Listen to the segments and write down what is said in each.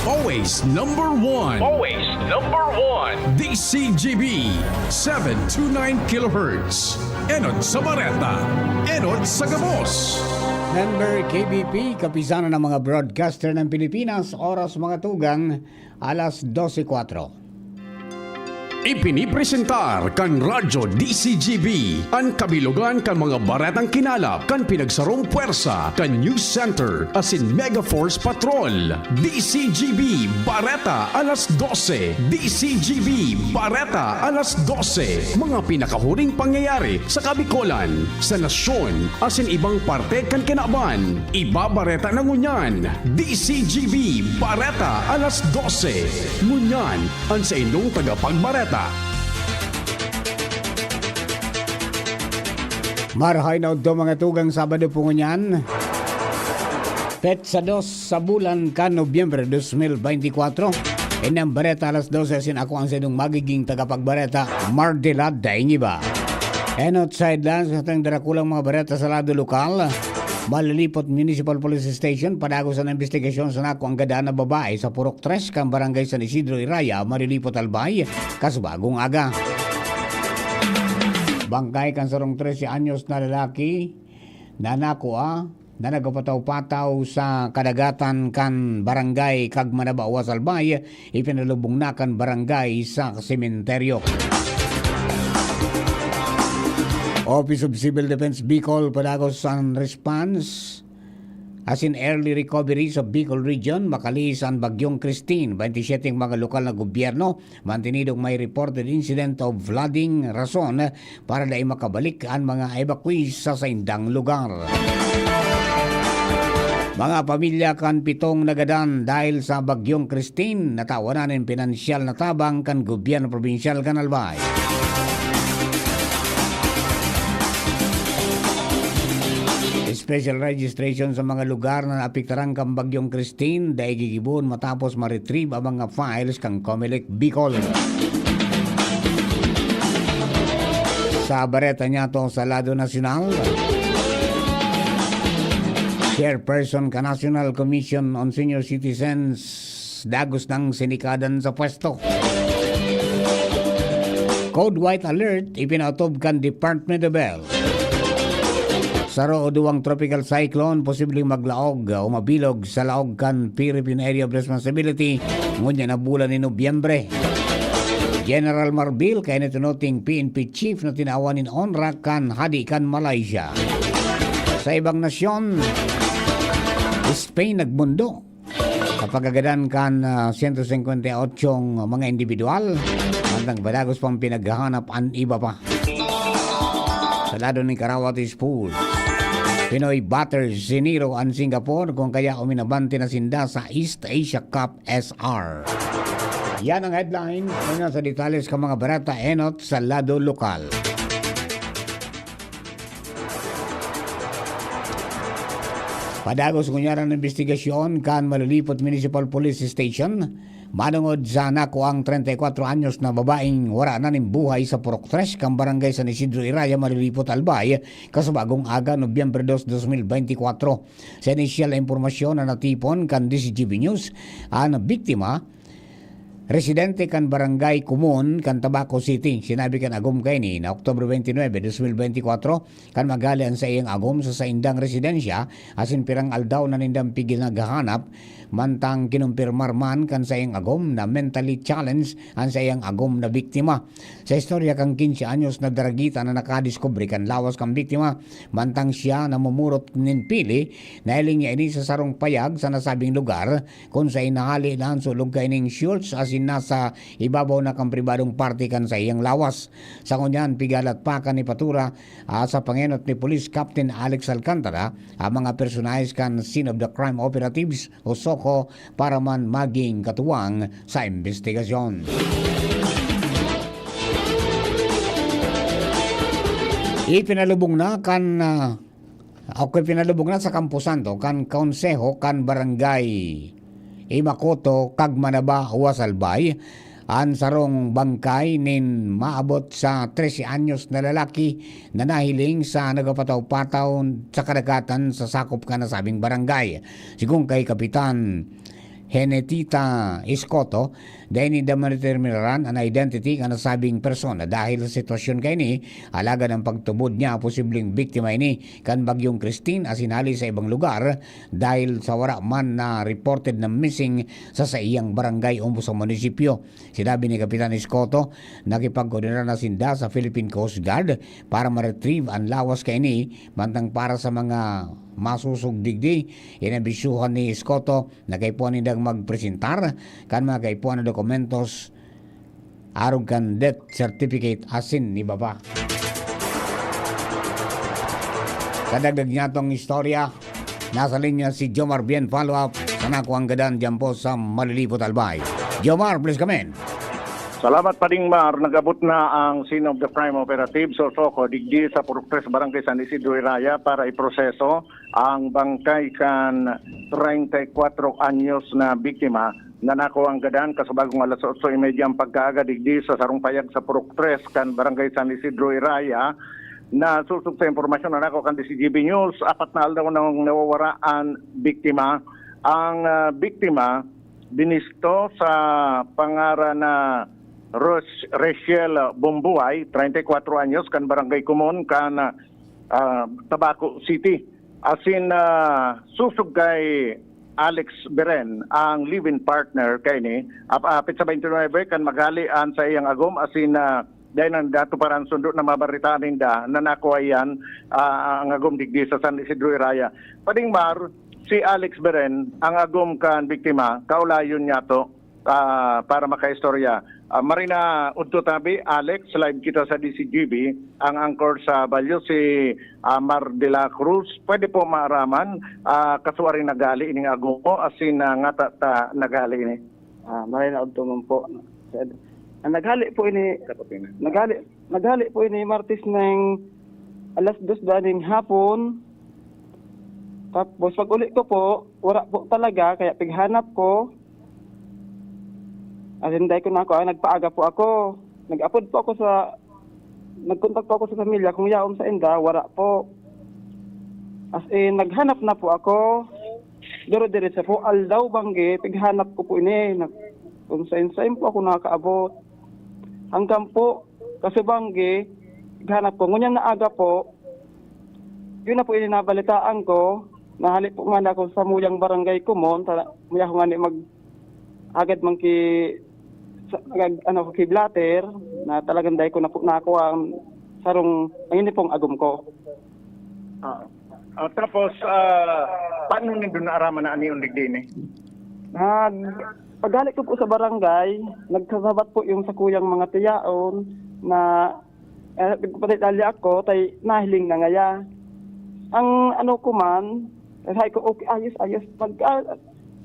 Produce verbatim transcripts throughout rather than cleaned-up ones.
Always number one. Always number one. D C G B, seven two nine kilohertz. Enot sa Bareta. Enot sa Gabos. Member K B P, Kapisanan ng mga Broadcaster ng Pilipinas, oras mga tugang, alas dose kwatro. Ipinipresentar kan Radyo D C G B an kabilogan kan mga baretang kinalap kan pinagsarong pwersa kan News Center asin Mega Force Patrol. D C G B Bareta alas dose. D C G B Bareta alas dose. Mga pinakahuring pangyayari sa Kabikolan, sa nasyon, asin ibang parte kan kinaban. Ibabareta na ngunyan, D C G B Bareta alas dose. Ngunyan, an saindong tagapagbareta. Marahay na udto, mga tugang, Sabado po ngunyan. Petsa dos sa bulan kan Nobyembre dos mil beintikwatro. Ini an Bareta alas dose, asin ako an saindong magiging tagapagbareta, Mardelad Daingiba. Enot sa headlines, sa ating darakulang mga bareta sa lado lokal. Malilipot Municipal Police Station, padagos an imbestigasyon sa nakuang gadan na babae sa Purok Tres kan Barangay San Isidro Iraya, Malilipot, Albay, kasubagong aga. Bangkay kan sarong trese anyos na lalaki na nakua na nagpataw-pataw sa kadagatan kan Barangay Cagmanaba, Uwas, Albay, ipinalubong na kan barangay sa sementeryo. Office of Civil Defense Bicol padagos an response asin early recovery sa Bicol Region, makaliis an Bagyong Christine. Baynte siyete mga lokal na gobyerno mantinidong may reported incident of flooding, rason para dai makabalik an mga evacuees sa saindang lugar. Mga pamilya kan pitong nagadan dahil sa Bagyong Christine, natawanan nin pinansyal na tabang kan gobyerno probinsyal kan Albay. Special registration sa mga lugar na naapektaran kan Bagyong Christine, dai gigibohon matapos ma-retrieve ang mga files kan Comelec Bicol. Sa bareta niyato sa lado nasyonal, chairperson kan National Commission on Senior Citizens, dagos nang sinikadan sa pwesto. Code White Alert ipinaotob kan Department of Health. Saro o duwang tropical cyclone posibleng maglaog o mabilog sa laog kan Philippine Area of Responsibility ngunyan na bulan ni Nobyembre. General Marbil, kainot-inoting P N P chief na tinawan nin onra kan Hadi kan Malaysia. Sa ibang nasyon, Spain nagmundo sa pagkagadan kan, ah, sento singkwenta y otsong mga individual, mantang padagos pang pinaghahanap an iba pa. Sa lado ni Karawat Sports, Pinoy Batters, siniro an Singapore, kun kaya uminabante na sinda sa East Asia Cup S R. Yan ang headlines. Una sa detalles kan mga bareta, enot sa lado lokal. Padagos ngunyan an imbestigasyon kan Malilipot Municipal Police Station, manongod sa nakuang treinta y cuatro anyos na babaeng wara na nin buhay sa Purok Tres kan Barangay San Isidro Iraya, Malilipot, Albay, kasubagong aga, Nobyembre dos, dos mil beintikwatro. Sa inisyal na impormasyon na natipon kan D C G B News, an biktima, residente kan Barangay Kumon kan Tabaco City. Sinabi kan agom kaini na Oktubre twenty-nine, dos mil beintikwatro, kan maghale an saiyang agom sa saindang residensya, asin pirang aldaw na nindang pigil naghahanap, mantang kinumpirmar man kan saiyang agom na mentally challenged an saiyang agom na biktima. Sa istorya kan quince anyos na daragita na nakadiskubre kan lawas kan biktima, mantang siya namumurot nin pili, nahiling niya ini sa sarong payag sa nasabing lugar, kun saen nahale na an sulog kaining shorts asin nasa ibabaw na kan pribadong parte kan saiyang lawas. Sa ngunyan, pigalat pa kan ipatura, ah, sa pangenot ni Police Captain Alex Alcantara, ang mga personahes kan Scene of the Crime Operatives o SOCO para man maging katuwang sa imbestigasyon. Ipinalubong na kan, ah, Okay, pinalubong na sa kamposanto kan konseho kan Barangay Imakoto, Cagmanaba, Uwas, Albay, an sarong bangkay nin maabot sa trese anyos na lalaki na nahiling sa nagapataw-pataw sa kadagatan sa sakop kan nasabing barangay. Sigon kay Kapitan Henetita Escoto, dai ninda madeterminaran an identity kan nasabing persona dahil sa sitwasyon kaini, alagad ang pagtubod niya posibleng biktima ini kan Bagyong Christine asin hali sa ibang lugar dahil sa wara man na reported na missing sa saiyang barangay o sa munisipyo. Sinabi ni Kapitan Escoto, nakipagkoordinar na sinda sa Philippine Coast Guard para ma-retrieve an lawas kaini, mantang para sa mga masusog digdi, inabisyuhan ni Escoto na kaipuhan nindang magpresentar kan mga kaipuhan na dokumentos arog kan death certificate asin iba pa. Sa dagdag niya tong istorya, nasa linya si Jomar Bien, follow-up sa nakuang gadan dyan po sa Malilipot, Albay. Jomar, please come in. Salamat, Padingmar. Nag-abot na ang scene of the crime operative, Sosoko, digdi sa Purok tres, Barangay San Isidro Iraya para iproseso ang bangkay kan treinta y cuatro anyos na biktima na nakuha ang gadan kasubagong alas otso y media ang pagkaaga digdi sa sarong payag sa Purok tres kan Barangay San Isidro Iraya. Na susog sa impormasyon na nako kan D C G B News, apat na aldaw nang nawawara ang biktima. Ang ah, biktima binisto sa pangaran na Ros- Rachel Bombuay, treinta y cuatro anyos, kan Barangay Kumon, kan ah, Tabaco City. Asin ah, susog kay Alex Beren, ang live-in partner kaini, ap- apit sa twenty-nine kan maghali an sa iyang agom, asin ah, dahil nang dato parang sundo na mabaritaan ninda na nakuha iyan ah, ang agom digdi sa San Isidro Iraya. Padingmar, si Alex Beren, ang agom kan biktima, kaulayon niya to ah, para makaistorya. Ah, Marina Udto Tabi, Alex, live kita sa D C G B. Ang anchor sa Balyo, si ah, Mar de la Cruz. Pwede po maaraman, ah, kasuarin naghali ining agom mo, asin ah, ngata ta naghali ini. Ah, Marina Udto man po. Ang naghali po ini, naghali, naghali po ini Martes ng alas dos da ning hapon. Tapos pag uli ko po, wala po talaga, kaya pighanap ko. Asin dai ko na ako, ah, nagpaaga po ako. Nag-apod po ako sa, nagkontak po ako sa pamilya kung yaon sa inda, wala po. As in, naghanap na po ako. Duro-diretso po, aldaw banggi, pighanap ko po ini. Nag, kung sain-sain po ako nakakaabot. Hanggang po, kasubanggi, pighanap ko. Ngunyan na aga po, yun na po ini nabalitaan ko. Nahali po nga na ako sa muyang barangay Kumon. Tala, muya ko nga ni mag agad man ki sa, nag, ano, ki blotter na talagang dai ko na po nakuha ang sarong, ang ini pong agom ko. Ah, ah, tapos, ah, paano nindo naaraman na ani yung digdi ni? Nag, paghalik ko po sa barangay, nagkasabat po yung sa kuyang mga tiyaon na eh, pati dali ako, tay nahiling na ngaya. Ang ano ko man, sabi ko, okay, ayos, ayos. Pag, ah,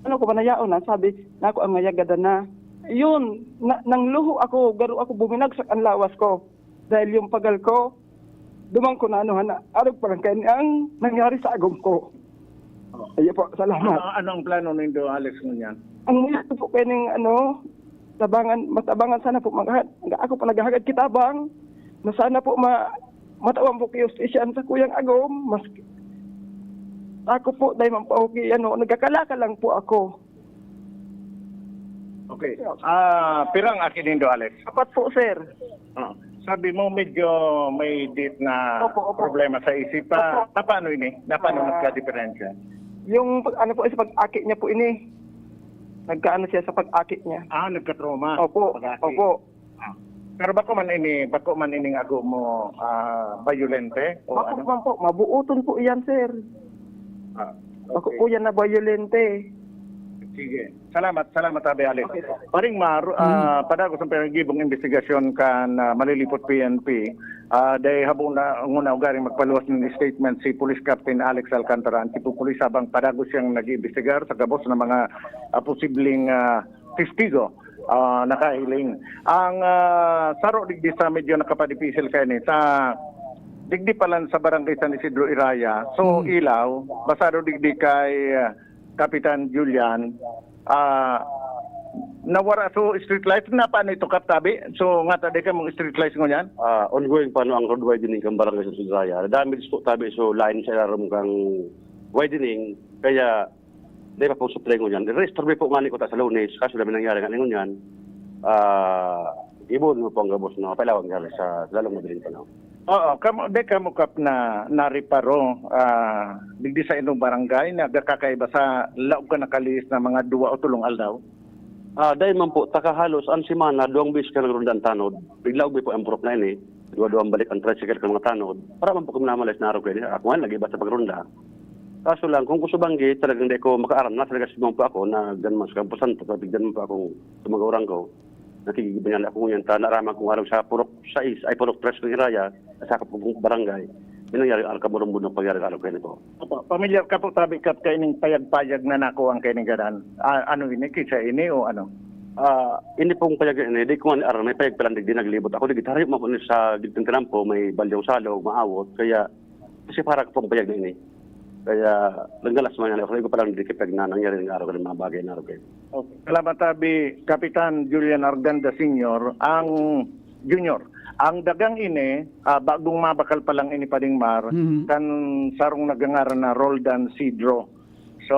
ano ko man, nayaon na, sabi, nako ang ngaya gada na. Yun, na, nang luho ako, garo ako, buminagsak ang lawas ko. Dahil yung pagal ko, dumang ko na ano, na, arog pa lang kayo ang nangyari sa agom ko. Ayo po, salamat. Ano, ano ang plano nindo, Alex, ngunyan? Ang muna po kayo ng ano, tabangan, matabangan sana po, mag, ako po naghahagad kitabang, na sana po ma, matawan po kayo station sa kuyang agom, mas ako po, dahil man po, okay, ano, nagkakalaka lang po ako. Okay. Ah, pirang aki nindo, Alex? Apat po, sir. Ah, sabi mo medyo may dit na Opo, opo. problema sa isip pa. Opo. Napano ini? Napano Ah. nagkadiperensya? Yung pag, ano po, sa pag-aki niya po ini, nagkaano siya sa pag-aki niya. Ah, nagka-trauma. Opo, Pag-aki. opo. Ah. Pero bako man ini, bako man ining ago mo ah, bayolente o Bako ano? man po, mabuoton po iyan, sir. Ah, Bako okay. po yan na bayolente. Sige. Salamat, salamat, Abi Alex. Okay, sir. Paring Mar, ah, padagos ang pinagibong investigasyon kan ah, Malilipot P N P. Ah, dahil habong na nguna ugaring magpaluwas ng statement si Police Captain Alex Alcantara, ang tipo pulis, habang padagos siyang nag-iimbestigar sa gabos ng mga ah, posibleng ah, testigo ah, nakahiling. Ang ah, saro digdi sa medyo nakapadipisil kaini sa digdi pa lang sa Barangay San Isidro Iraya. So, Hmm. ilaw, basado digdi kay ah, Kapitan Julian, ah, nawara so street light na paano ito, Kap Tabi? So, ngata di ka mong street light ngunyan? Ah, ongoing pa no ang road widening kan Barangay San Isidro Iraya. Damage po tabi so line sa ilarom kang widening, kaya Dai pa po supply ngunyan. I-restore mi po ngani kuta sa Lunes, kaso dai man nangyari ngani ngunyan. Ah, gibohon mo po ang gabos na mapailawan ngani sa lalong madaling panahon. Oo, kamo, dai kamo, Kap, na nareparo, ah, digdi sa inyong barangay, nagkakaiba sa laog kan nakalihis na mga duwa o tolong aldaw? Ah, dai man po, taka halos an semana, duwang beses ka nagronda an tanod. Bigla og po ang purok na ini, duwa-duwang balik ang tricycle kan mga tanod. Para man po kami namalis na araw kaini. Ako nga, nag-iba sa pagronda. Kaso lang, kung gusto banggi, talagang di ko makaaram na talaga si po ako na dyan man sa Campo Santo, kapag dyan man po akong tumagaw-ranggaw. Nakikibanyan ako ngunyan, ta naaraman kong araw sa purok sais, ay purok tres ng Iraya, sa sakop kong barangay. May nangyari araw, kamurumbun ng pangyari araw kayo nito. Opo, pamilyar ka po, tabi, Kap, kaining payag-payag na nakuha ang kaining gadan. Ah, ano ini, kisa ini o ano? Ah, ini pong payag na ini, di ko nga aram, may payag palang digdi naglibot. Ako, digdi, harayo man po ni sa gitnang tinampo, may balyong salog, maawot. Kaya, kasi para ko pong payag na ini. Kaya, nagdalas man yan. Ako, di ko palang di kipag na nangyari ng araw, ng mga bagay na araw kayo. Okay. Salamat, tabi, Kapitan Julian Arganda Senior, ang Junior. Ang dagang ini, ah, bagong mabakal pa lang ini, Pading Mar, Mhm. kan sarong nagangaran na Roldan Sidro. So,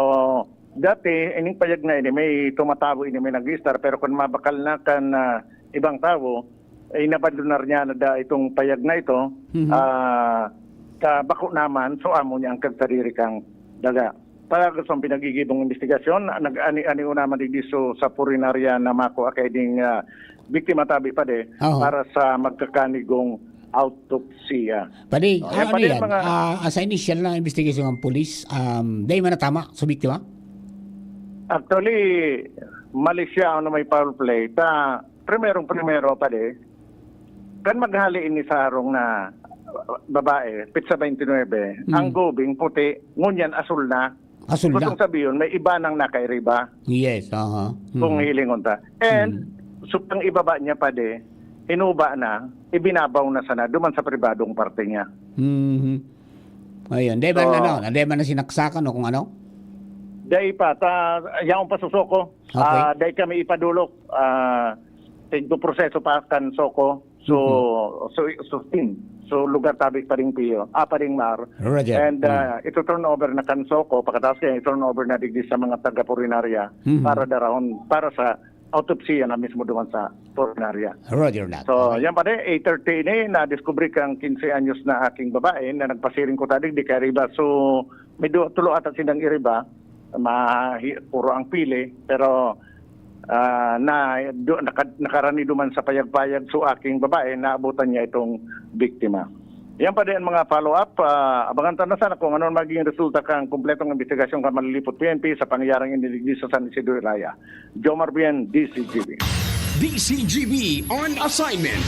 dati, ining payag na ini, may tumatawo ini, may nag-i-star, pero kun mabakal na kan, ah, ibang tawo, eh, inabandonar niya na da itong payag na ito, Mhm. ah, sa bako naman, so amo niya ang kagsadiri kang daga. Para sa pinagigibong investigasyon, nag-ani-ani naman digdi so sa purinarya na makuha kay ding, ah, biktima, tabi, Padi, Aha. para sa magkakanigong autopsiya. Padi, Oh, yan, ano Padi, yan? mga Ah, sa initial na investigasyon ng pulis, um, dai man natama sa biktima? Actually, mali siya, ano, may foul play. Ta, primerong-primero, Padi, kan maghali ini sa harong na babae, petsa twenty-nine, Mm. ang gubing puti, ngunyan asul na. Asul na. Gustong sabihin, may iba nang nakairiba. Yes, aha. Kung Mm. hilingon ta. And, Mm. sukang ibaba niya, Padi, hinuba na, ibinabaw na sana, duman sa pribadong parte niya. Mhm. Ayun. Di ba So, na, ano, di ba na sinaksakan o kung ano? Dai pa, ta, yaon pa sa SOCO. Okay. Ah, dai kami ipadulok. Ah, tigpo proseso pa kan SOCO. So, Mhm. so, so, so, lugar, tabi, Pading Pio, ah, Pading Mar. Roger. And, Mm. ah, ito turn over na kan SOCO, pagkatapos kaya turn over na digdi sa mga taga-purinarya Mhm. para darahon, para sa autopsiya na mismo duman sa purinarya. Roger that. So, Okay. yan, Padi, eight thirty ini, nadiskubre kang quince anyos na aking babae na nagpasiring ko tadig di kay Riba. So, may du-, tulo ata silang iriba, mahi-, puro ang pili, pero, ah, na, du-, naka-, nakarani duman sa payag-payag. So, aking babae, naabutan niya itong biktima. Yan, Padi, ang mga follow-up. Ah, abangan ta na sana kung ano ang magiging resulta kan kompletong investigasyon kan Manlilipot P N P sa pangyayaring ini digdi sa San Isidro Iraya. Jomar Bien, D C G B. D C G B on assignment.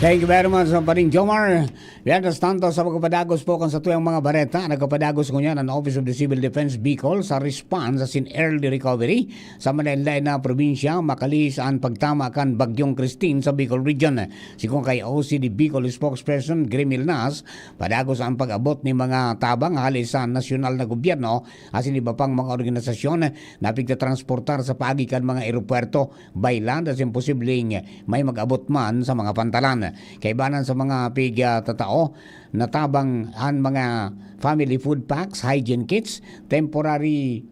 Thank you very much, Pading Jomar. Mientras tanto, sa pagpapadagos po kan satuyang mga bareta, nagpapadagos ngunyan ang Office of the Civil Defense Bicol sa response asin early recovery sa malain-lain na probinsya, makalihis an pagtama kan Bagyong Christine sa Bicol Region. Sigon kay O C D Bicol spokesperson Grimil Nas, padagos ang pag-abot nin mga tabang hali sa nasyonal na gobyerno asin iba pang mga organisasyon na pigtatransportar sa paagi kan mga eropuwerto, by land, asin posibleng may mag-abot man sa mga pantalan. Kaibanan sa mga pigtatao na tabang, an mga family food packs, hygiene kits, temporary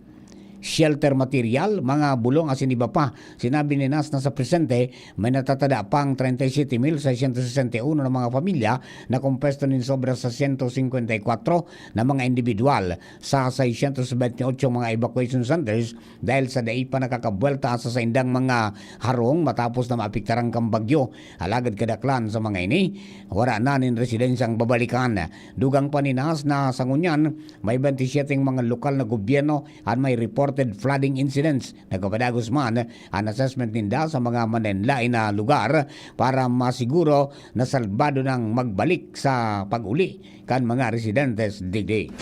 shelter material, mga bulong asin iba pa. Sinabi ni Nas na sa presente, may natatada pang treinta y siete mil seiscientos sesenta y uno na mga pamilya na kompuesto nin sobra sa sento singkwenta y kwatro na mga indibidwal sa seiscientos bentiocho mga evacuation centers dahil sa dai pa nakakabuwelta sa saindang mga harong matapos na maapektaran kan bagyo. Alagad kadaklan sa mga ini, wara na nin residensyang babalikan. Dugang pa ni Nas na sa ngunyan, may bente y siyete mga lokal na gobyerno an may reported flooding incidents. Nagpapadagos man an assessment ninda sa mga manlaen-laen na lugar para masiguro na salbado nang magbalik sa pag-uli kan mga residentes digdi.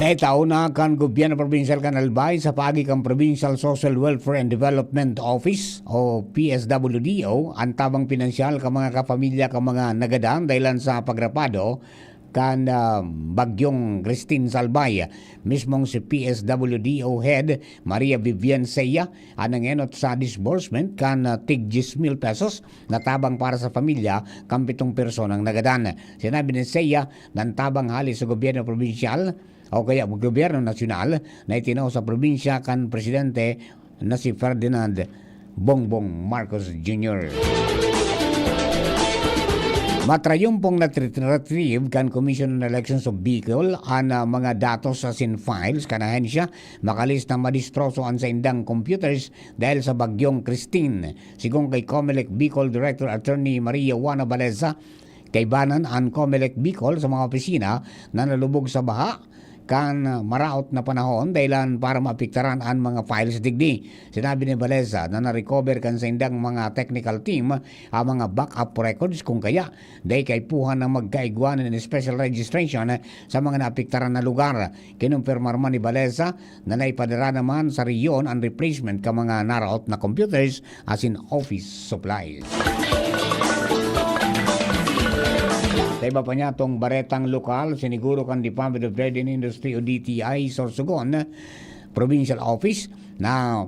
Naitao na kan Gobyerno Probinsyal kan Albay sa paagi kan Provincial Social Welfare and Development Office o P S W D O an tabang pinansyal kan mga kapamilya kan mga nagadan dahilan sa pagrapado kan, ah, Bagyong Christine sa Albay. Mismong si P S W D O Head Maria Vivian Seiya an nangenot sa disbursement kan, ah, tig diyes mil pesos na tabang para sa pamilya kan pitong personang nagadan. Sinabi ni Seiya na an tabang hale sa gobyerno probinsyal o kaya gobyerno nasyonal na itinao sa probinsya kan presidente na si Ferdinand Bongbong Marcos Junior. Matrayumpong na-retrieve kan Commission on Elections of Bicol an, ah, mga datos asin files kan ahensya, makalihis na madistroso an saindang computers dahil sa Bagyong Christine. Sigon kay Comelec Bicol Director Attorney Maria Juana Baleza, kaibanan an Comelec Bicol sa mga opisina na nalubog sa baha kan maraot na panahon dahilan para maapektaran an mga files digdi. Sinabi ni Baleza na na-recover kan saindang mga technical team ang mga backup records, kung kaya dai kaipuhan na magkaigwa nin special registration sa mga naapektaran na lugar. Kinumpirmar man ni Baleza na naipadara naman sa rehiyon an replacement kan mga naraot na computers asin office supplies. Sa iba pa niyatong baretang lokal, siniguro kan Department of Trade and Industry o D T I Sorsogon, Provincial Office, na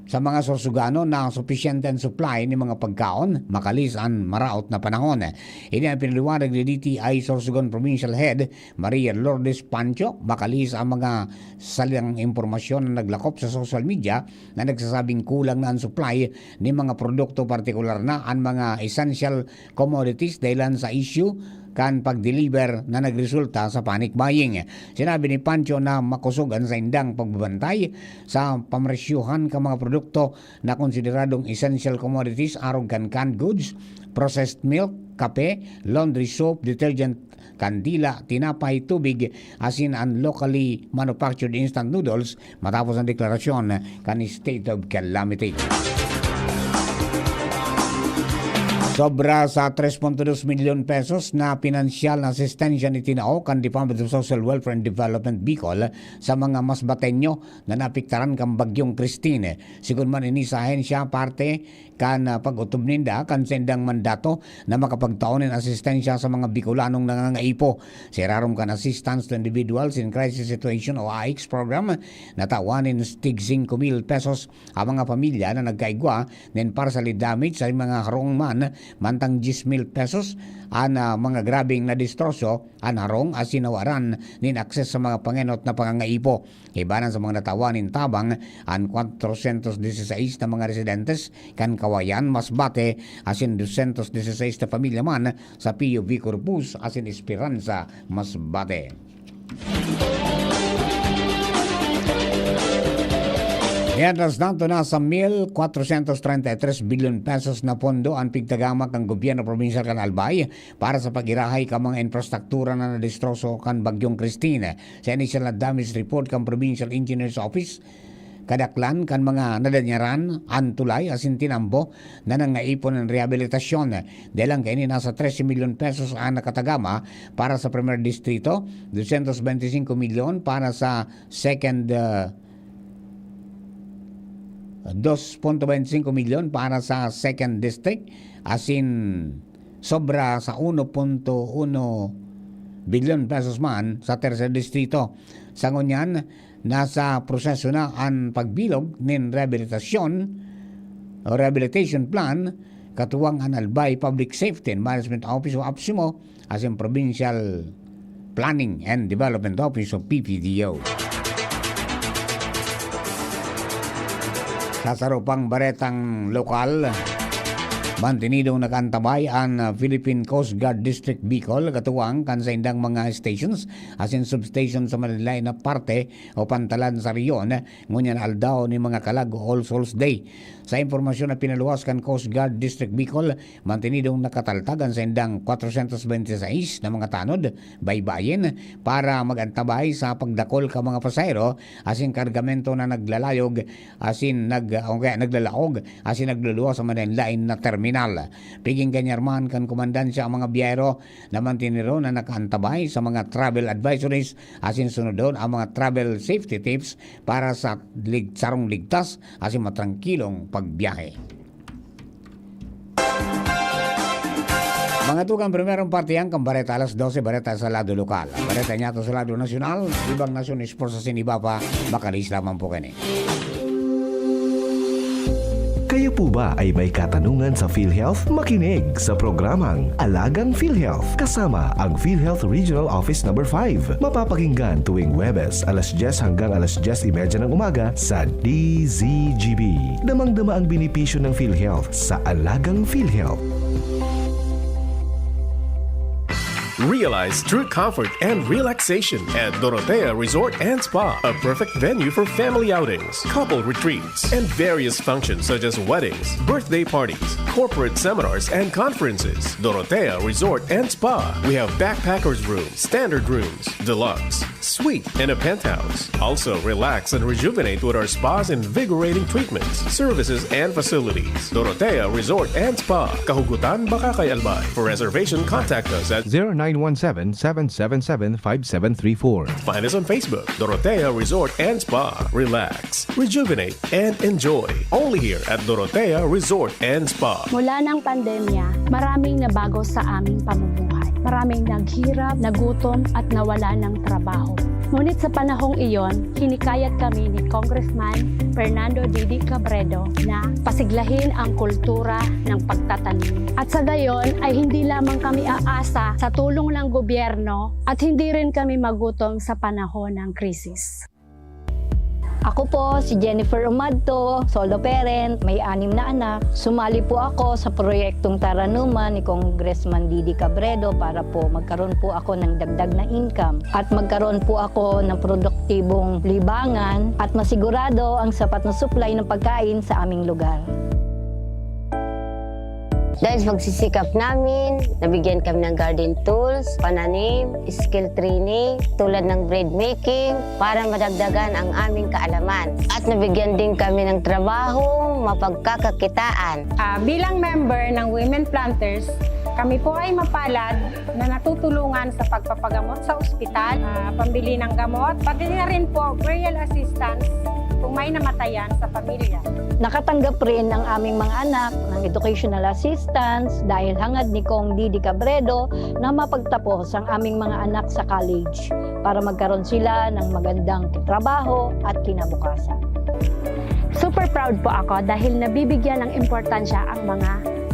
sa mga Sorsoganon na supisyente an supply nin mga pagkaon, makalihis an maraot na panahon. Ini ang pinaliwanag ni D T I Sorsogon Provincial Head Maria Lourdes Pancho, makalihis ang mga salang impormasyon na naglakop sa social media na nagsasabing kulang na an supply nin mga produkto, partikular na an mga essential commodities, dahilan sa issue kan pag-deliver na nagresulta sa panic buying. Sinabi ni Pancho na makosog an saindang pagbabantay sa pamresyuhan kan mga produkto na konsideradong essential commodities, arog kan canned goods, processed milk, kape, laundry soap, detergent, kandila, tinapay, tubig, asin an locally manufactured instant noodles matapos ang deklarasyon kan state of calamity. Sobra sa tres punto dos milyon pesos na pinansyal na asistensya an itinao kan Department of Social Welfare and Development Bicol sa mga Masbateño na naapektaran kan Bagyong Christine. Sigon man ini sa ahensya, parte kan, ah, pag-otob ninda kan saindang mandato na makapagtao nin asistensya sa mga Bicolanong nangangaipo. Sa irarom kan Assistance to Individuals in Crisis Situation o AICS program, natawan nin tig singko mil pesos ang mga pamilya na nagkaigwa nin partially damage sa mga harong man, mantang diyes mil pesos an, ah, mga grabeng nadistroso an harong asin nawaran nin akses sa mga pangenot na pangangaipo. Ibanan sa mga natawan nin tabang an kwatrosyentos disisais na mga residentes kan Kawayan, Masbate, asin dosyentos disisais na pamilya man sa Pio V. Corpus asin Esperanza, Masbate. Mientras tanto, nasa mil kwatrosyentos treinta y tres bilyon pesos na pondo an pigtagama kan gobyerno probinsyal kan Albay para sa pag-irahay kan mga infrastruktura na nadistroso kan Bagyong Christine. Sa initial na damage report kan Provincial Engineer's Office, kadaklan kan mga nadanyaran an tulay asin tinambo na nangaipon nin rehabilitasyon. Dahelan kaini, nasa trese milyon pesos an nakatagama para sa primer distrito, dosyentos bente singko milyon para sa second, ah, dos punto bente singko milyon para sa second district, asin sobra sa uno punto uno bilyon pesos man sa tercer distrito. Sa ngunyan, nasa proseso na an pagbilog nin rehabilitasyon o rehabilitation plan, katuwang an Albay Public Safety and Management Office o APSEMO, asin Provincial Planning and Development Office o P P D O. Sa saro pang baretang lokal, mantinidong nakaantabay an Philippine Coast Guard District Bicol, katuwang kan saindang mga stations asin substation sa malaen-laen na parte o pantalan sa rehiyon, ngunyan aldaw nin mga kalag o All Souls Day. Sa impormasyon na pinaluwas kan Coast Guard District Bicol, mantinidong nakataltag an saindang kwatrosyentos bente y seis na mga tanod, baybayin, para mag-antabay sa pagdakol kan mga pasahero asin kargamento na naglalayog asin nag-, o kaya naglalaog asin nagluluwas sa malaen-laen na terminal. Pigin kanyarman kan komandansya ang mga biyahero na mantinidong na nakaantabay sa mga travel advisories asin sunodon ang mga travel safety tips para sa lig-, sarong ligtas asin matrangkilong pagbiyahe. Mga tugang, primerong parte yan kan bareta alas dose, bareta sa lado lokal. Ang bareta niyato sa lado nasyonal, ibang nasyon, sports asin iba pa, makalihis lamang po kani. Kayo po ba ay may katanungan sa PhilHealth? Makinig sa programang Alagang PhilHealth kasama ang PhilHealth Regional Office Number five. Mapapakinggan tuwing Huwebes, alas dyes hanggang alas dyes y media ng umaga sa D Z G B. Damang-dama ang benepisyo ng PhilHealth sa Alagang PhilHealth. Realize true comfort and relaxation at Dorotea Resort and Spa, a perfect venue for family outings, couple retreats, and various functions such as weddings, birthday parties, corporate seminars, and conferences. Dorotea Resort and Spa. We have backpackers room, standard rooms, deluxe, suite, and a penthouse. Also, relax and rejuvenate with our spa's invigorating treatments, services, and facilities. Dorotea Resort and Spa, Kahugutan, Bacacay, Albay. For reservation, contact us at zero nine one seven, seven seven seven, five seven three four. Find us on Facebook, Dorotea Resort and Spa. Relax, rejuvenate, and enjoy. Only here at Dorotea Resort and Spa. Mula ng pandemya, maraming nabago sa aming pamumuhay. Maraming naghirap, nagutom, at nawala ng trabaho. Ngunit sa panahong iyon, hinikayat kami ni Congressman Fernando Didi Cabredo na pasiglahin ang kultura ng pagtatanim. At sa gayon ay hindi lamang kami aasa sa tulong ng gobyerno at hindi rin kami magutom sa panahon ng krisis. Ako po si Jennifer Umadto, solo parent, may anim na anak. Sumali po ako sa proyektong Taranuman ni Congressman Didi Cabredo para po magkaroon po ako ng dagdag na income at magkaroon po ako ng produktibong libangan at masigurado ang sapat na supply ng pagkain sa aming lugar. Dahil sa pagsisikap namin, nabigyan kami ng garden tools, pananim, skill training, tulad ng bread making, para madagdagan ang aming kaalaman. At nabigyan din kami ng trabahong mapagkakakitaan. Ah, bilang member ng Women Planters, kami po ay mapalad na natutulungan sa pagpapagamot sa ospital, ah, pambili ng gamot, pati na rin po burial assistance kung may namatayan sa pamilya. Nakatanggap rin ang aming mga anak ng educational assistance dahil hangad ni Cong Didi Cabredo na mapagtapos ang aming mga anak sa college para magkaroon sila ng magandang trabaho at kinabukasan. Super proud po ako dahil nabibigyan ng importansya ang mga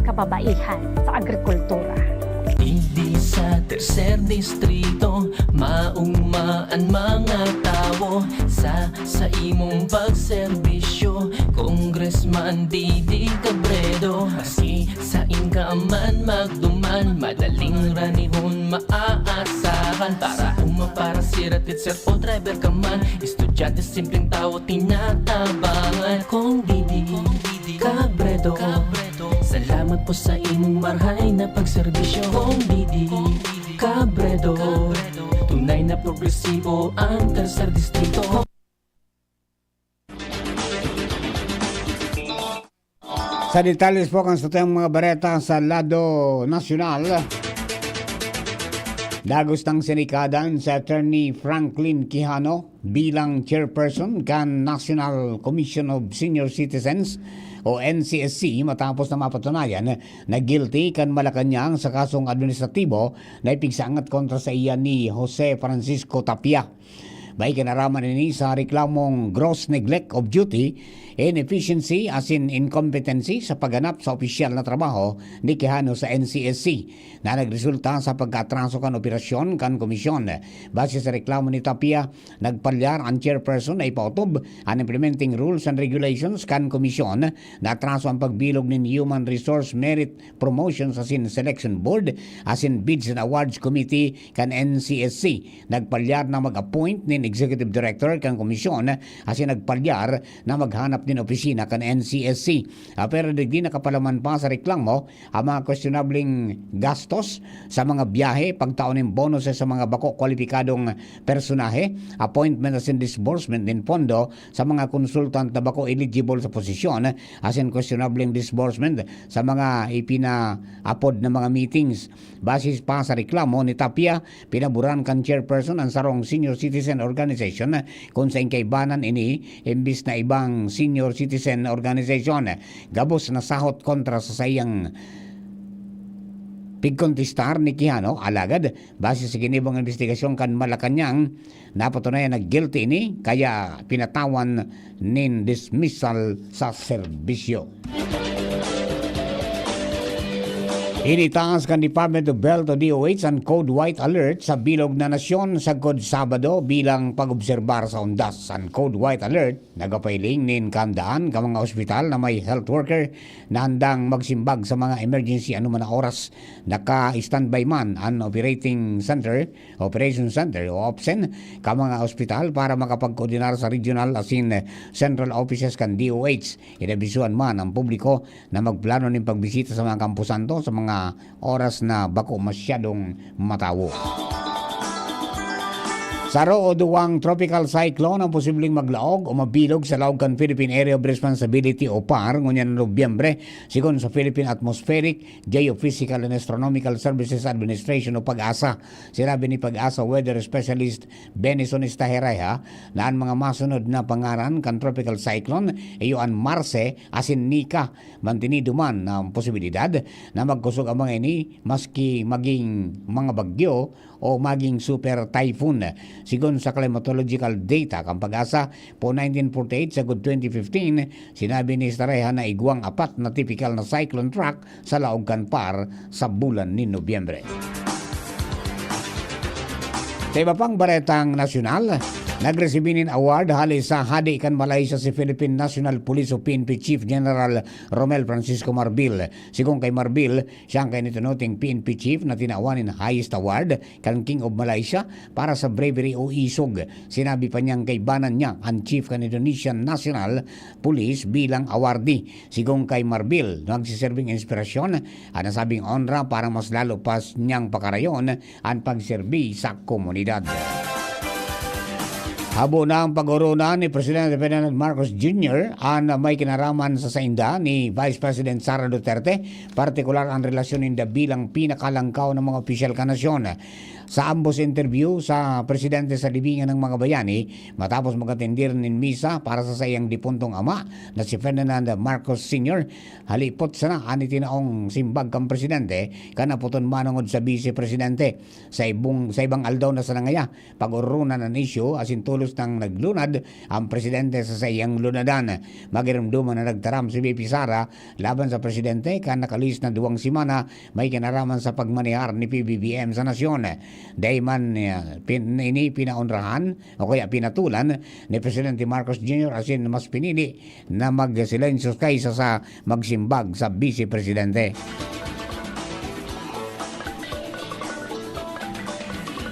kababaihan sa agrikultura. Digdi sa tercer distrito, maugma an mga tawo sa, sa imong pagserbisyo, Congressman Didi Cabredo. Maski sain ka man magduman, madaling ranihon maaasahan. Para uma, para sira, teacher o driver ka man, estudyante, simpleng tawo, tinatabangan. Cong Didi Cabredo, salamat po sa imong marahay na pagserbisyo. Cong Didi Cabredo, tunay na progresibo ang tercer distrito. Sa detalles po kan satuyang mga bareta sa lado nasyonal, dagos nang sinikadan si Attorney Franklin Quijano bilang chairperson kan National Commission of Senior Citizens o N C S C matapos na mapatunayan na guilty kan Malacañang sa kasong administratibo na ipigsangat kontra saiya ni Jose Francisco Tapia. May kinaraman ini sa reklamong gross neglect of duty, inefficiency asin incompetency sa pagganap sa opisyal na trabaho ni Quijano sa N C S C na nagresulta sa pagkaatraso kan operasyon kan komisyon. Base sa reklamo ni Tapia, nagpalyar an chairperson na ipautob an implementing rules and regulations kan komisyon, naatraso an pagbilog nin Human Resource Merit Promotions asin Selection Board asin Bids and Awards Committee kan N C S C. Nagpalyar na mag-appoint nin executive director kan komisyon asin nagpalyar na maghanap nin opisina kan N C S C. Ah, pero digdi nakapalaman pa sa reklamo ang mga questionableng gastos sa mga biyahe, pagtao nin bonuses sa mga bako kwalipikadong personahe, appointment asin disbursement nin pondo sa mga consultant na bako eligible sa posisyon, asin questionableng disbursement sa mga ipinaapod na mga meetings. Base pa sa reklamo ni Tapia, pinaboran kan chairperson an sarong senior citizen organization, kun saing kaibanan ini imbis na ibang senior citizen organization. Gabos na sahot kontra sa saiyang pigkontestar ni Quijano, alagad base sa ginibong investigasyon kan Malacañang, napatunayan na guilty ini, kaya pinatawan nin dismissal sa serbisyo. Initaas kan Department of Health o D O H an Code White Alert sa bilog na nasyon sagkod Sabado bilang pag-obserbar sa undas. An Code White Alert nagapahiling nin kahandaan kan mga ospital na may health worker na handang magsimbag sa mga emergency anoman na oras. Naka-standby man an operating center, operation center o OPCEN, kan mga ospital para makapagkoordinar sa regional asin central offices kan D O H. Inabisuhan man ang publiko na magplano nin pagbisita sa mga kamposanto sa mga oras na bako masyadong matawo. Saro o duwang tropical cyclone ang posibleng maglaog o mabilog sa laog kan Philippine Area of Responsibility o PAR ngunyan na Nobyembre, sigon sa Philippine Atmospheric, Geophysical and Astronomical Services Administration o PAGASA. Sinabi ni PAGASA weather specialist Benison Estajereja na an mga masunod na pangaran kan tropical cyclone iyo an Marse asin Nika. Mantinido man ang posibilidad na magkusog ang mga ini maski maging mga bagyo o maging super typhoon. Sigon sa climatological data kan PAGASA, po nineteen forty-eight sagkod twenty fifteen, sinabi ni Estareja na igwang apat na tipikal na cyclone track sa laog kan PAR sa bulan nin Nobyembre. Sa iba pang baretang nasyonal, nagresibi nin award hali sa Hadi kan Malaysia si Philippine National Police o P N P Chief General Romel Francisco Marbil. Sigon kay Marbil, siya ang kainitonoting P N P chief na tinawan nin highest award kan King of Malaysia para sa bravery o isog. Sinabi pa niyang kaibanan niya an chief kan Indonesian National Police bilang awardee. Sigon kay Marbil, nagsiserbing inspirasyon an nasabing onra para mas lalo pa niyang pakarayon an pagserbi sa komunidad. Habo na ang pag-oruna ni Presidente Ferdinand Marcos Junior an may kinaraman sa sainda ni Vice President Sara Duterte, partikular ang relasyon ninda bilang pinakalangkaw na mga opisyal kan nasyon. Sa ambos interview sa presidente sa libingan ng mga bayani, matapos mag-atendir nin misa para sa saiyang dipuntong ama na si Ferdinand Marcos Senior, halipot sana an itinaong simbag kan presidente kan naputon manongod sa bise presidente. Sa ibong, sa ibang aldaw na sana ngaya, pag-ororonan an isyu asin tolos nang naglunad ang presidente sa saiyang lunadan. Magiromdoman na nagtaram si V P Sara laban sa presidente kan nakalihis na duwang semana may kinaraman sa pagmanehar ni P B B M sa nasyon. Dai man, ah, pin-, ini pinaonrahan o kaya pinatulan ni Presidente Marcos Junior asin mas pinili na magsilensyo kaysa sa magsimbag sa Vice Presidente.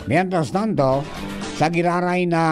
Mientras tanto, sa giraray na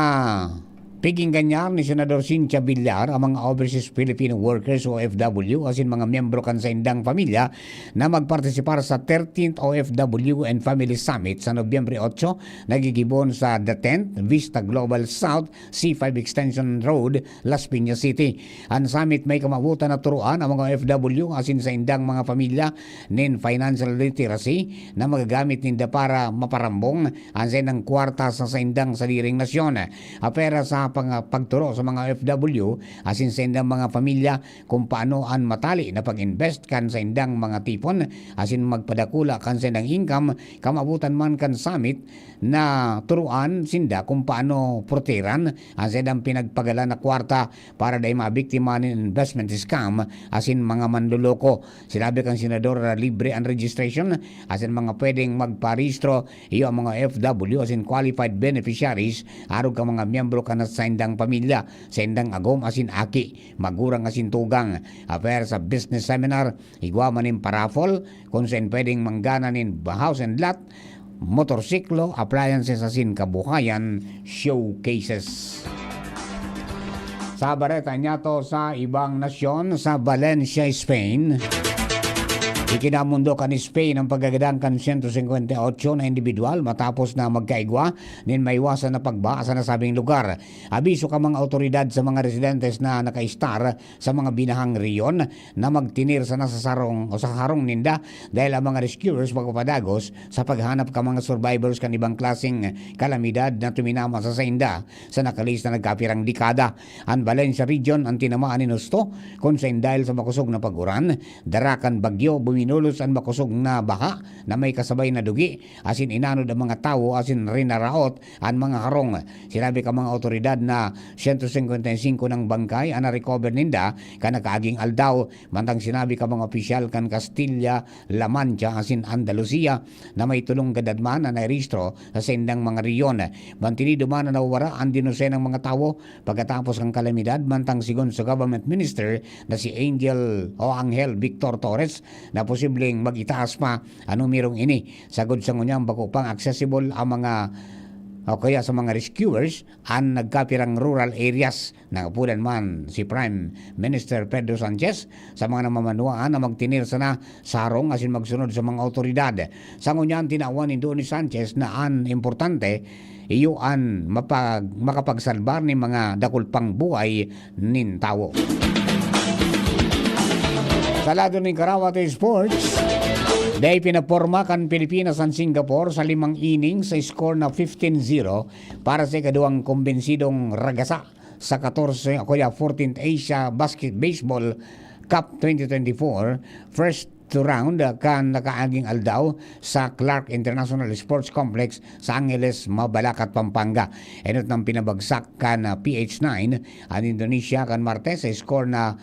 piginganyar ni Senador Cynthia Villar ang mga overseas Filipino workers o O F W asin mga miyembro kan saindang pamilya na magpartisipar sa thirteenth O F W and Family Summit sa Nobyembre otso, nagigibon sa The Tent, Vista Global South, C five Extension Road, Las Piñas City. An summit may kamawotan na turoan ang mga O F W asin saindang mga pamilya nin financial literacy na magagamit ninda para maparambong an saindang kwarta sa saindang sadiring nasyon. Apwera sa pang-, pagturo sa mga O F W asin saindang mga pamilya kung paano an matali na pag-invest kan saindang mga tipon asin magpadakula kan saindang income, kamawotan man kan summit na turuan sinda kung paano porteran an saindang pinagpagalan na kwarta para dai mabiktima nin investment scam asin mga manloloko. Sinabi kan senador na libre an registration asin mga pwedeng magparehistro iyo ang mga O F W asin qualified beneficiaries arog kan mga miyembro kan saindang pamilya, saindang agom asin aki, magurang asin tugang. Apwera sa business seminar, igwa man nin paraffle, kung saen pwedeng manggana nin house and lot, motorsiklo, appliances asin kabuhayan showcases. Sa bareta niyato sa ibang nasyon, sa Valencia, Spain, ikinamundo kan Spain ang pagkagadan kan siyento singkwenta y otso na individual matapos na magkaigwa nin maiwasan na pagbaha sa nasabing lugar. Abiso kan mga awtoridad sa mga residentes na nakaistar sa mga binahang rehiyon na magtinir sana sa sarong o sa harong ninda dahil ang mga rescuers magpapadagos sa paghanap kan mga survivors kan ibang klaseng kalamidad na tuminama sa sainda sa nakalihis na nagkapirang dekada. An Valencia Region an tinamaan nin husto, kun saen dahil sa makosog na pag-uran, dara kan bagyo, bumi- Inulos an makosog na baha na may kasabay na dugi, asin inanod an mga tawo asin rinaraot an mga harong. Sinabi kan mga awtoridad na siyento singkwenta y singko nang bangkay an na-recover ninda kan nakaaging aldaw, mantang sinabi kan mga opisyal kan Castilla, La Mancha asin Andalusia na may tolong gadan man na nairehistro sa saindang mga rehiyon. Mantinido man na nawawara an dinosenang mga tawo pagkatapos kan kalamidad, mantang sigon sa government minister na si Angel o Angel Victor Torres, na posibleng mag-itaas pa an numerong ini. Sagkod sa ngunyan, bako pang accessible ang mga, o kaya sa mga rescuers, an nagkapirang rural areas. Nangapudan man si Prime Minister Pedro Sanchez sa mga namamanwaan na magtener sana sa harong asin magsunod sa mga awtoridad. Sa ngunyan, tinawan nindo ni Sanchez na an importante iyo an mapag-, makapagsalbar nin mga dakul pang buhay nin tawo. Sa lado nin karawat sports, dai pinaporma kan Pilipinas an Singapore sa limang innings sa score na fifteen zero para sa ikaduwang kumbensidong ragasa sa katorse o kaya fourteenth Asia Basket Baseball Cup twenty twenty-four first round, ah, kan nakaaging aldaw sa Clark International Sports Complex sa Angeles, Mabalacat, Pampanga. Enot nang pinabagsak kan, ah, P H nine an Indonesia kan Martes sa score na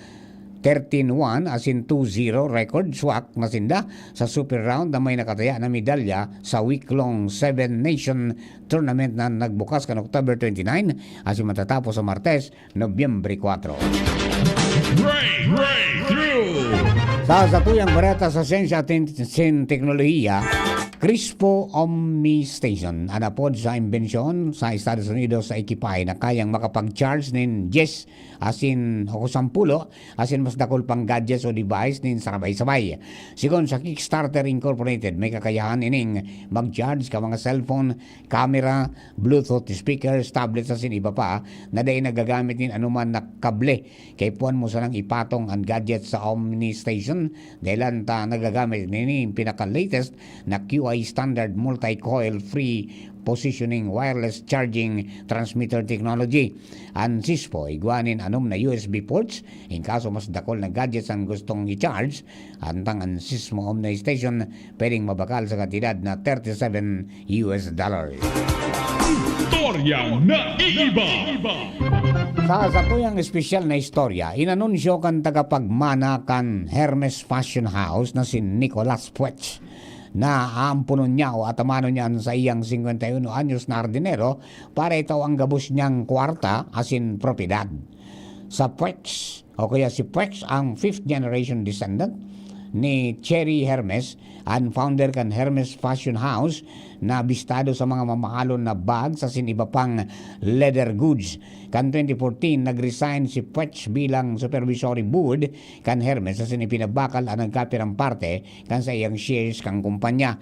thirteen one asin two zero record. Swak na sinda sa super round na may nakataya na medalya sa week-long Seven Nation Tournament na nagbukas kan October twenty-nine asin matatapos sa Martes, Nobyembre kwatro. Break, breakthrough. Sa satuyang bareta sa siyensya at sin teknolohiya, Crispo Omni Station an apod sa imbensyon sa Estados Unidos sa ekipahe na kayang makapag-charge nin dyes asin o sampulo asin mas dakul pang gadgets o device nin sarabay-sabay. Sigon sa Kickstarter Incorporated, may kakayahan ining mag-charge ka mga cellphone, camera, Bluetooth speakers, tablets asin iba pa na dai nagagamit nin anoman na kable. Kaipuhan mo sanang ipatong an gadget sa Omni Station, dahelan ta nagagamit nining pinaka-latest na Q I standard multi-coil free positioning wireless charging transmitter technology. An Sispo igwa nin anom na U S B ports. In kaso mas dakul na gadgets an gustong i-charge, antang an Sismo Omni Station pwedeng mabakal sa kantidad na thirty-seven U S dollars. Istorya na iiba. Sa satuyang espesyal na istorya, inanunsyo kan tagapagmana kan Hermes Fashion House na si Nicolas Puech na aamponon niya o atamanon niya an saiyang singkwenta y uno anyos na hardinero para itao ang gabos niyang kwarta asin propiedad. Sa Puex, o kaya si Puex ang fifth generation descendant ni Thierry Hermes, an founder kan Hermes Fashion House na bistado sa mga mamahalon na bags asin iba pang leather goods. Kan twenty fourteen, nag-resign si Puex bilang supervisory board kan Hermes asin ipinabakal an nagkapirang parte kan saiyang shares kan kumpanya.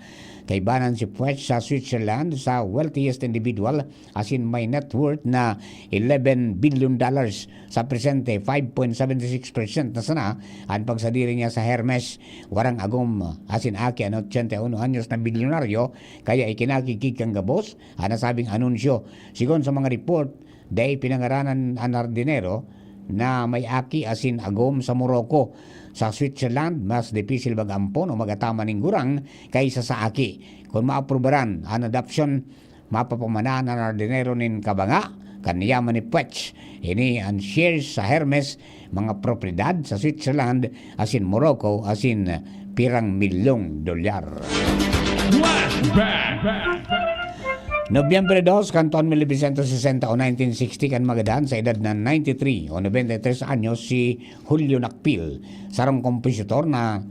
Kaibanan si Puech sa Switzerland sa wealthiest individual asin may net worth na eleven billion dollars. Sa presente, five point seven six percent na sana an pagsadiri niya sa Hermes. Warang agom asin aki an ochenta y uno anyos na bilyonaryo, kaya ikinakigkig kan gabos an nasabing anunsyo. Sigon sa mga report, dai pinangaranan an hardinero na may aki asin agom sa Morocco. Sa Switzerland, mas dipisil mag-ampon o mag-ataman nin gurang kaysa sa aki. Kun maaprubaran an adoption, mapapamanahan an hardinero nin kabanga kan yaman ni Puech. Ini an shares sa Hermes, mga propiedad sa Switzerland asin Morocco asin pirang milyong dolyar. Flashback. Nobyembre dos, kan taon mil novecientos sesenta o nineteen sixty, kan magadan sa edad na ninety-three o noventa y tres anyos si Julio Nakpil, sarong kompositor na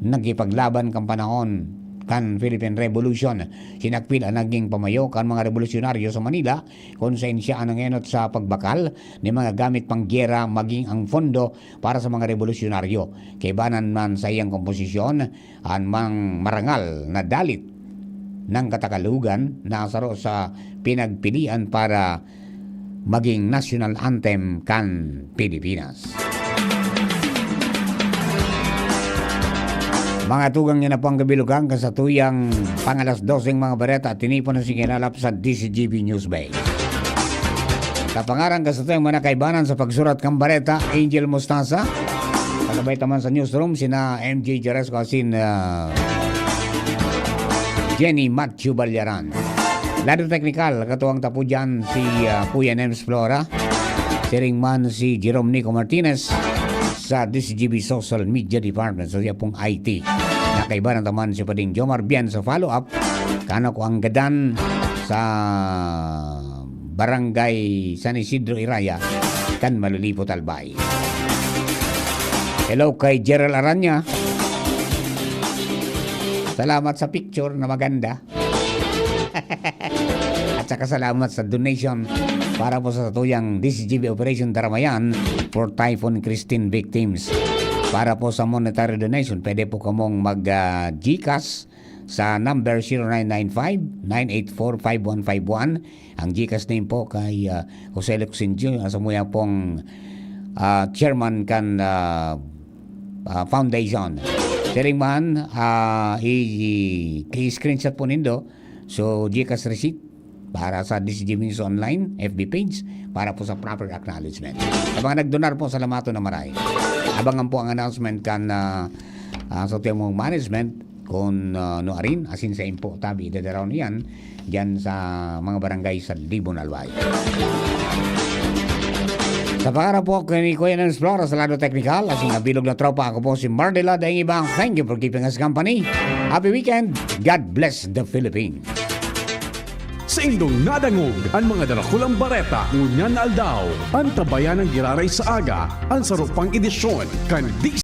nagkipaglaban kan panahon kan Philippine Revolution. Si Nakpil an naging pamayo kan mga rebolusyonaryo sa Manila, kun saen siya an nangenot sa pagbakal nin mga gamit panggyera magin ang fondo para sa mga rebolusyonaryo. Kaibanan man sa iyang komposisyon, an mang marangal na dalit ng Katakalugan na saro sa pinagpilian para maging national anthem kan Pilipinas. Mga tugang, yan na po ang kabilugan kan satuyang pang-alas doseng mga bareta at tinipon na singinalap sa D Z G B Newsbase. Sa pangaran kan satuyang mga kaibanan sa pagsurat kan bareta, Angel Mostaza, Kasabay taman sa newsroom, sina M J Jerez Casin, ah, Jenny Matthew Balyaran. Lado teknikal, katuwang tapo dyan si, ah, Kuya Nems Flora. Siring man si Jerome Nico Martinez sa D C G B Social Media Department, sa siya pong I T. Nakaiba na taman si Pading Jomar Bian sa follow-up. Kano ko ang gadan sa Barangay San Isidro Iraya, kan Malilipot, Albay. Hello kay Gerald Aranya. Salamat sa picture na maganda. At saka salamat sa donation para po sa tuyang D C G B Operation Daramayan for Typhoon Christine victims. Para po sa monetary donation, pwede po kamong mag, ah, GCash sa number zero nine nine five, nine eight four, five one five one. Ang GCash name po kay, ah, Jose Luxencio, ah, samuya pong, ah, chairman kan, ah, ah, foundation. Siring man, ah, i-, i-, i-screenshot po nindo. So, GCash receipt para sa D C G News Online, F B page, para po sa proper acknowledgement. Sa mga nagdonar po, salamaton na maray. Abangan po ang announcement kan, ah, ah, sa tuyang management, kun, ah, nuarin, asin sa impo tabi, idadaraw niyan diyan sa mga barangay sa Libon, Albay. Sa pangarap po ni Kuya Nels Flores sa lado teknikal, asin nabilog na tropa, ako po si Marnela Daingibang. Thank you for keeping us company. Happy weekend. God bless the Philippines. Sa indong nadangog an mga darakulang bareta ngunyan na aldaw, antabayan ang giraray sa aga, an saro pang edisyon kan